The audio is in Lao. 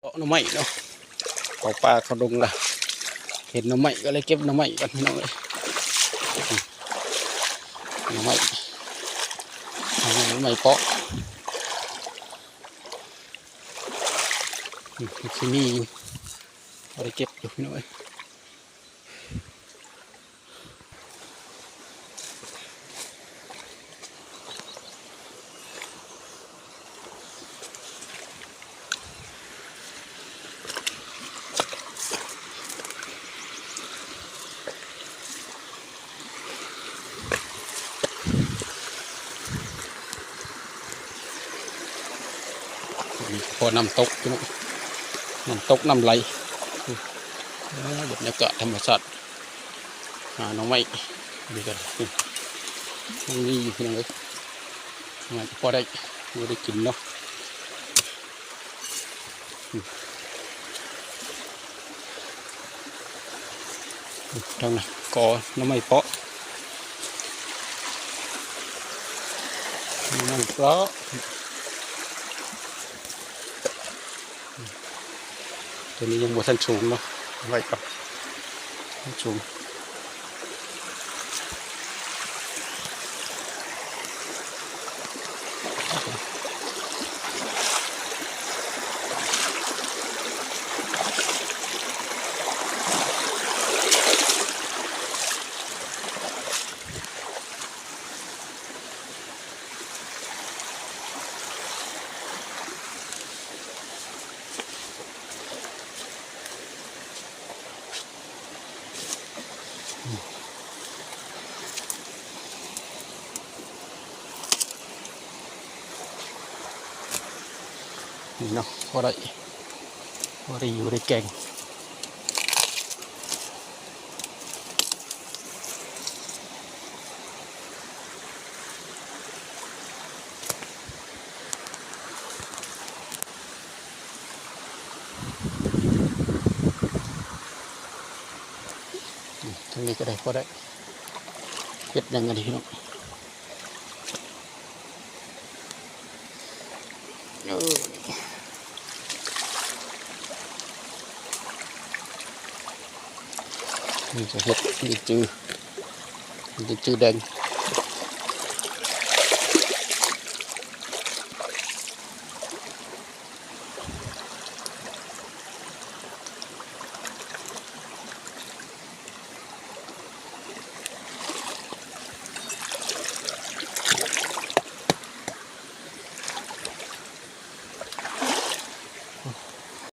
ເກາະໜໍ່ໄມ້ເນາະ ເຂົ້າປ່າເຂົ້າດົງລະ ເຫັນໜໍ່ໄມ້ກໍເລີຍເກັບໜໍ່ໄມ້ກ່ອນພີ່ນ້ອງເອີຍ. ໜໍ່ໄມ້ ໜໍ່ໄມ້ ໜໍ່ໄມ້ເປາະ ອືມ ມັນຊິມີຢູ່ ພໍໄດ້ເກັບຢູ່ພີ່ນ້ອງເອີຍ. ພໍນ້ຳຕົກພີ່ນ້ອງ ນ້ຳຕົກນ້ຳໄຫຼ ເອີ ບັນຍາກາດທຳມະຊາດ ຫາໜໍ່ໄມ້ ນີ້ກໍ ອືມ ຍັງມີຢູ່ພີ່ນ້ອງເອີຍ ໜ້າຈະພໍໄດ້ຢູ່ໄດ້ກິນເນາະ. ອືມ ທາງນັ້ນກໍໜໍ່ໄມ້ເປາະ ໜໍ່ໄມ້ເປາະ. ຕົວນີ້ຍັງບໍ່ທັນສູງເນາະ ໄວ້ກ່ອນ ຍັງສູງ. ນີ້ເນາະ ພໍໄດ້ ພໍໄດ້ຢູ່ໄດ້ແກງ. ທາງນີ້ກໍໄດ້ ພໍໄດ້ເຮັດຫຍັງກັນນີ້ພີ່ນ້ອງ. ເອີ ນີ້ຈະເຮັດ ນີ້ຈື່ ນີ້ຈື່ແດງ.